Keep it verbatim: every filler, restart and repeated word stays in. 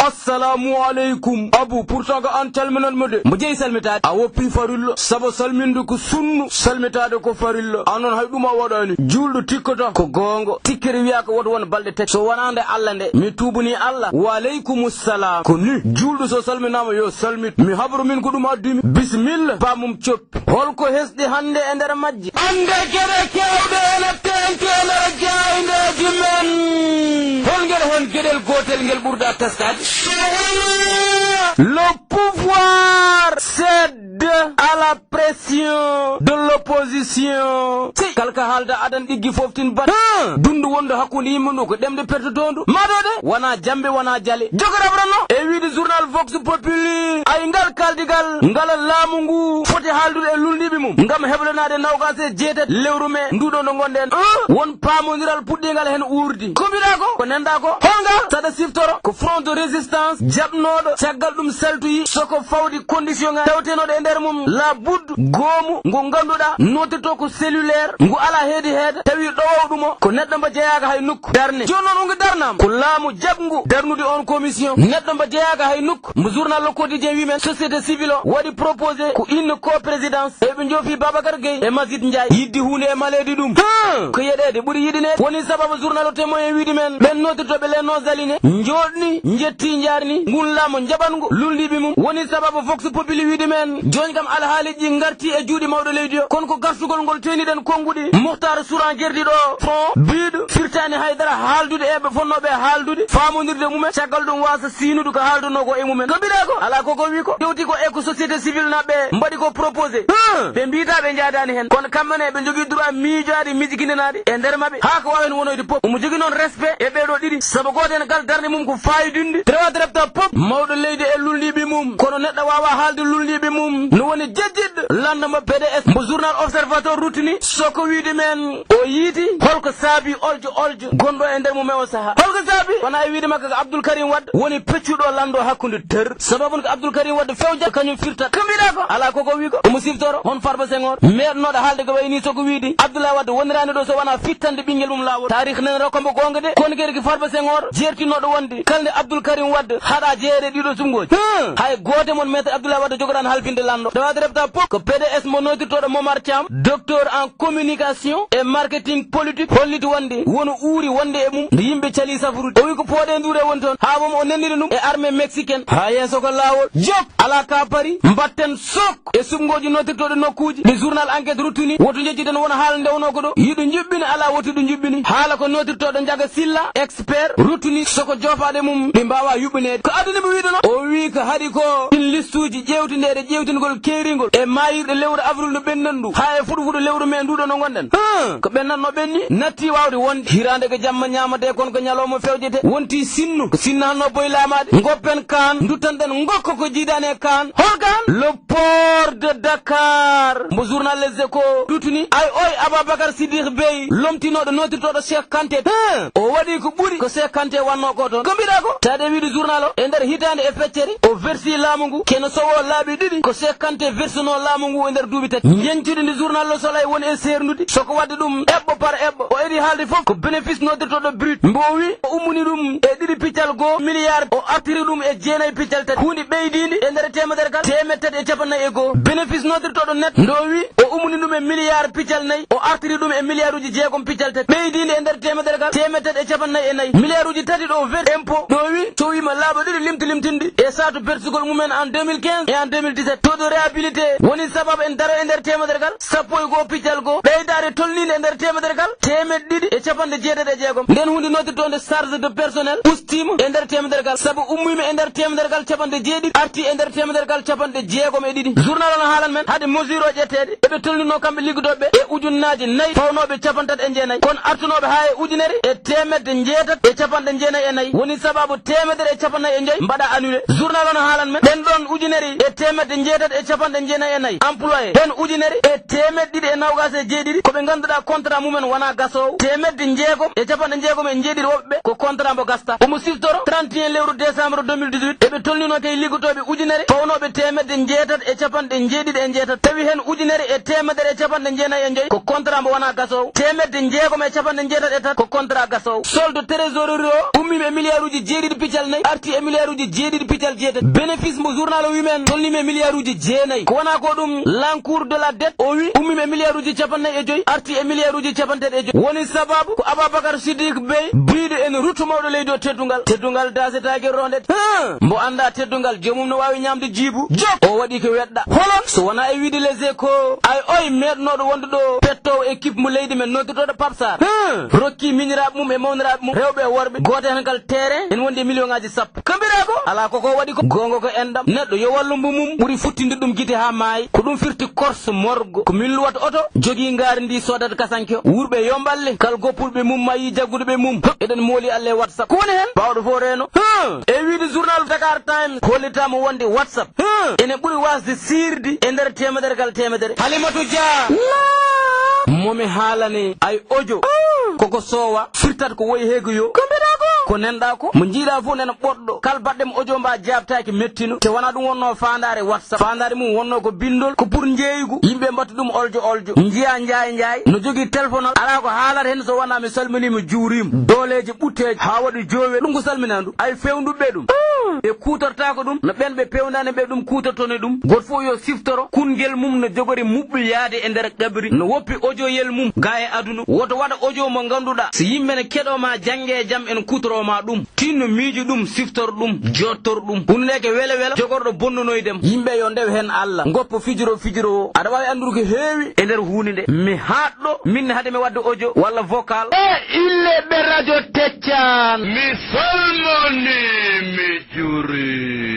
Assalamu aleykum. Abu, pourtant ko an calminanmo de. Mo jeyi salmitaade? A woppi farillo. Sabu salminde ko sunnu, salmitaade ko farillo. An noon hay ɗum a waɗaani. Juulɗo tikkata ko goonga. Tikkere wiyaaka woto won balɗe tati. So wonaa nde Allah nde. Mi tuubanii Allah. Wa aleykumu salam. Ko ni. Juulɗo so salminaama yo salmit. Mi habro min ko ɗum addi mi. Bisimilla. Paamum coppi. Holko hesɗi hannde e nder majji? Annde geɗe keewɗe ene teeŋti e nder jaayndeeji men. Hol ngel hon geɗel gootel ngel ɓurɗa teskaade? Le pouvoir cède à la pression de l'opposition. Si, kala ka haalda adan ɗiggi foftin bat. Hã? Dundu wondu hakkunde yimɓe ndu ko ɗemde pertotondu. Maɗo de, wona jambe, wona jale. Jogo raɓrano. E wiide journal Vox Populi, ay ngal kaldigal, ngala laamu ngu foti haaldude e lulndiiɓe mum ngam heblanaade nawgas e jeetati lewru me nduɗo ndu ngonɗen. Hã? Won paamondiral puɗɗingal hen uurdi. Ko mbiɗa ko? Ko nenda ko? Holngal? Saɗa siftoro, ko Front de Résistance jaɓnooɗo, caggal ɗum saltoyi, soko fawdi condition ngal tawtenoɗo e nder mum, la bourde, goomu, ngu ngannduɗaa nootirto ko cellulaire, ngu alaa heedi heeda, tawi ɗowow ɗum o, ko neɗɗo mbo jeyaaka hay nokku. Darne. Jooni noon, ngu darnaama, ko laamu jaɓngu darnude on commission. Neɗɗo mbo jeyaaka hay nokku. Mo journal Le Quotidien wi men, société civile o waɗi proposé ko une co-présidence. Eɓe joofi Babacar Gueye e Majid Ndiaye. Yidde huunde e maleede ɗum. Hã! Ko yeɗeede ɓuri yiɗineede. Woni sababu journal o Témoin e wiide men, ɓen nootirtooɓe les non-alignés, njooɗni, njetti, njaarni, ngun laamu njaɓangu, lulndiiɓe mum. Woni sababu Vox Populi wiide men, jooñ kam alhaaliiji ɗi ngarti e juuɗe mawɗo leydi o. Kono ko gartugol ngol teeniɗen konnguɗi. Mouhtar Souran gerdiiɗo Front, biiɗo, firtaani haydara haaldude e ɓe fonnooɓe haaldude, faamondirde mumen, caggal ɗum waasa siinude ko haaldanoo ko e mumen. Ko mbiɗa ko? Alaa ko ko wi ko. Ƴewti ko e ko société civile naɓɓe mbaɗi ko proposé. Hum! Ɓe mbiita ɓe njaadaani hen. Kono kamɓe ne ɓe njogii droit miijaade, miijikindinaade e nder maɓɓe. Haa ko waawi hen wonoyde pop. Omo jogii noon respect e ɓee ɗoo ɗiɗi. Sabu gooto heen kala darnde mum ko faayidinde. Trewa trepta pop. Mawɗo leydi e lulndiiɓe mum. Kono neɗɗo waawaa haalde lulndiiɓe mum. No woni jejjitɗo lanndo mo P D S. Mbo journal Observateur ruttini. Soko wiide men o yiiti holko saabi oljo oljo gonɗo e nder mum e o sahaa. Holko saabi? Wona e wiide makko ko Abdoul Karim Wade woni peccuɗo lanndo hakkunde ter. Sababu ko Abdoul Karim Wade fewja ko kañum firtat. Ko mbiɗa ko? Alaa ko ko wi ko. Omo siftoro hon Farba Senghor. Meeɗnooɗo haalde ko wayi ni soko wiide Abdoulaye Wade woniraani ɗo so wonaa fittande ɓinngel mum laawol. Taarikh nene rokka mbo goonga de. Kono kadi ko Farba Senghor jeertinooɗo wonde kalde Abdoul Karim Wade haɗa jeere ɗiɗo sumngooji. Hum! Hay gooto mon Maître Abdoulaye Wade jogoɗaan halfinde lanndo. Tawa refta pop ko P D S mo nootirtooɗo Momar Thiam, docteur en communication et marketing politique, holliti wonde woni uuri wonde e mum nde yimɓe calii safurude. O wi ko pooɗe nduure woni toon. Haa mum o nanniri ɗum e armée mexicaine. Haa yeeso ko laawol. Jop! Alaa ka pari. Mbatten sok e sumngooji nootirtooɗo nokkuuji. Ɗi journal Enquête ruttini. Woto njejjiten wona haala ndewnoo ko ɗo. Yiɗo njuɓɓini alaa woto ɗo njuɓɓini. Haala ko nootirtooɗo Njaga Silla. Expert ruttini soko joofaade mum ɗi mbaawaa yuɓɓineede. Ko aduna mo wiide noon? O wii ko haɗi ko ɗin listuuji ƴeewtindeede ƴeewtingol keeringol e maayirɗe lewru avril no ɓennan ndu haa e fuɗo fuɗo lewru mee nduɗo no ngonɗen. Hum, ko ɓennatno ɓenni natti waawde wonde. Hiraande ko jamma ñaamatee kono ko ñalawma fewjete. Wonti sinno ko sinnaanno boy laamaade. Ngoppen kaan, nduttanɗen ngokko ko jiidaani e kaan. Hol kaan? Le port de Dakar. Mbo journal Les Échos ruttini. Ay oy Ababacar Siddiq Bey, lomtinooɗo nootirtooɗo Cheikh Kanté. Hum, o waɗi ko ɓuri ko Cheikh Kanté wannoo ko toon. Ko mbiɗa ko? Taade wiide journal o, e nder hitaande e feccere, o versi laamu ngu. Kene sowoo laabi ɗiɗi ko Cheikh Kanté versinoo laamu ngu e nder duuɓi tati. Njeñcuɗi ndi journal Le Soleil woni e seerndude. Soko waɗde ɗum eɓɓo par eɓɓo. O edi haalde fof ko bénéfice nootirtooɗo brut. Mbo o wi o ummini ɗum e ɗiɗi piccal goo milliard, o artiri ɗum e jeenayi piccal tati. Huunde ɓeydiinde e nder teemedere kala teemeɗɗe tati e cappanɗe nayi e goo. Bénéfice nootirtooɗo net, ndo o wi o ummini ɗum e milliard piccal nayi, o artiri ɗum e milliarduuji jeegom piccal tati. Ɓeydiinde e nder teemedere kala teemeɗɗe tati e cappanɗe nayi e nayi. Milliarduuji tati ɗo ver impôt, ɗo o wi so wiima laaɓa ɗiɗi limti limtinde e saatu bertugol mumen en deux mille quinze et en deux mille dix-sept. Taux de réhabilité woni sababu en daro e nder teemedere kala sappo e goo piccal goo, ɓeydaare tolniinde e nder teemedere kala teemeɗɗe ɗiɗi e cappanɗe jeetati e jeegom. Nden huunde nootirtoonde charge de personnel ustiima e nder teemedere kala, sabu ummiima e nder teemedere kala cappanɗe jeeɗiɗi, arti e nder teemedere kala cappanɗe jeegom e ɗiɗi. Journal o no haalan men hade mesure o ƴetteede, eɓe tolnino kamɓe liggotooɓe e ujunnaaje nayi fawnooɓe cappanɗe tati e jeenayi, kono artunooɓe haa e ujunere e teemedde jeetati e cappanɗe jeenayi e nayi. Woni sababu teemedere e cappanɗe nayi e joyi mbaɗa annulé. Journal o no haalan men ɓen ɗon ujunere e teemedde jeetati e cappanɗe jeenayi e nayi employé, heen ujunere e teemeɗɗe ɗiɗi e noogaas e jeeɗiɗi ko ɓe ngannduɗaa contrat mumen wonaa gasoowo, teemedde jeegom e cappanɗe jeegom e jeeɗiɗi woɓɓe ko Contrat mbo gasta. Omo siftoro trente et un lewru décembre deux mille dix-huit. Eɓe tolnino kay liggotooɓe ujunere fawnooɓe teemedde njeetat e capanɗe njeeɗiɗi e njeetat. Tawi heen ujunere e teemedere e capanɗe jeenayi e joy ko contrat mbo wonaa gasoowo. Teemedde jeegom e capanɗe njeetat e tati ko contrat gasoowo. Solde trésorerie o ummiima e milliard uji jeeɗiɗi piccal nayi, arti e milliard uji jeeɗiɗi piccal jeetati. Bénéfice mbo journal o wi men tolniima e milliard uji jeenayi. Ko wonaa ko ɗum, l'encours de la dette o wi ummiima e milliard uji capanɗe nayi e joy, arti e milliard uji capanɗe tati e joy. Woni sababu ko Ababacar Siddiq Bey, biiɗo en ruttuma mawɗo leydi o teddungal. Teddungal daasetaake ronde. Hum! Mbo annda teddungal, joomum no waawi ñaamde jiibu. Jok! O waɗi ko weɗɗa. Holon? So wonaa e wiide Les Échos, ay oy meeɗnooɗo wonduɗo pettoowo équipe mo leydi men noddutoɗo Pape Sarr. Hum! Rokki miñiraaɓe mum e mawniraaɓe mum, rewɓe e worɓe, gooto heen kala terrain, en wondi e million ŋaaji sappo. Kambira ko? Alaa ko ko waɗi ko. Goonga ko enɗam. Neɗɗo yo wallu mbo mum, ɓuri futtinde ɗum gite haa maayi. Ko ɗum firti Corse morgo. Ko min luwata oto, jogii ngaari ndi soodata kasanke o. Wurɓe yo mballe, kal goppulɓe mum ma yi jagguduɓe mum. Eɗen mooli Allah e WhatsApp. Ko woni heen? Ɓaawɗo fof reeno. Huh! E wiide journal Dakar Times, hollitaama wonde WhatsApp. Huh! Ene ɓuri waasde siirde e nder teemedere kala teemedere. Halimatu Dia. Momi haalane ay audio. Koko soowa, firtat ko woyi heego yo. Ko mbiɗa ko? Ko nenɗa ko? Mo jiiɗa fof nena ɓoɗɗo. Kal baɗɗem audio mba jaabtaaki mettino. Te wona ɗum wonno faandaare WhatsApp. Faandaare mum wonno ko bindol, ko pour njeeygu. Yimɓe mbatta ɗum oljo oljo. Njiya njaay njaay. No jogii telefonal. Alaa ko haalata heen so wonaa mi salminiima juuriima. Dooleeje ɓutteeje. Haa waɗi joowe. Ɗum ko salminaandu. Ay fewnduɓe ɗum. Ɓe kuutortaako ɗum. No ɓen ɓe pewndaani ɓe ɗum kuutortoni ɗum. Gooto fof yo siftoro. Kungel mum no jogori muɓɓu yaade e nder qabri. No woppi audio yel mum. Ga e aduna. Woto waɗa audio mo ngannduɗaa. So yimɓe ne keɗoo ma jannge e jam en kuutoroo ma ɗum. Tinno miijo ɗum, siftor ɗum, jottor ɗum. Hunde nde ko wele wele, jogorɗo bonnonoydem. Yimɓe yo ndew heen Allah. Ngoppo fijiro fijiro o. Aɗa waawi anndude ko heewi e nder huunde nde. Mi haaɗɗo, min hade mi waɗde audio walla vocal. E ille ɓe radio Teccaan. Mi salmoni, mi juuri.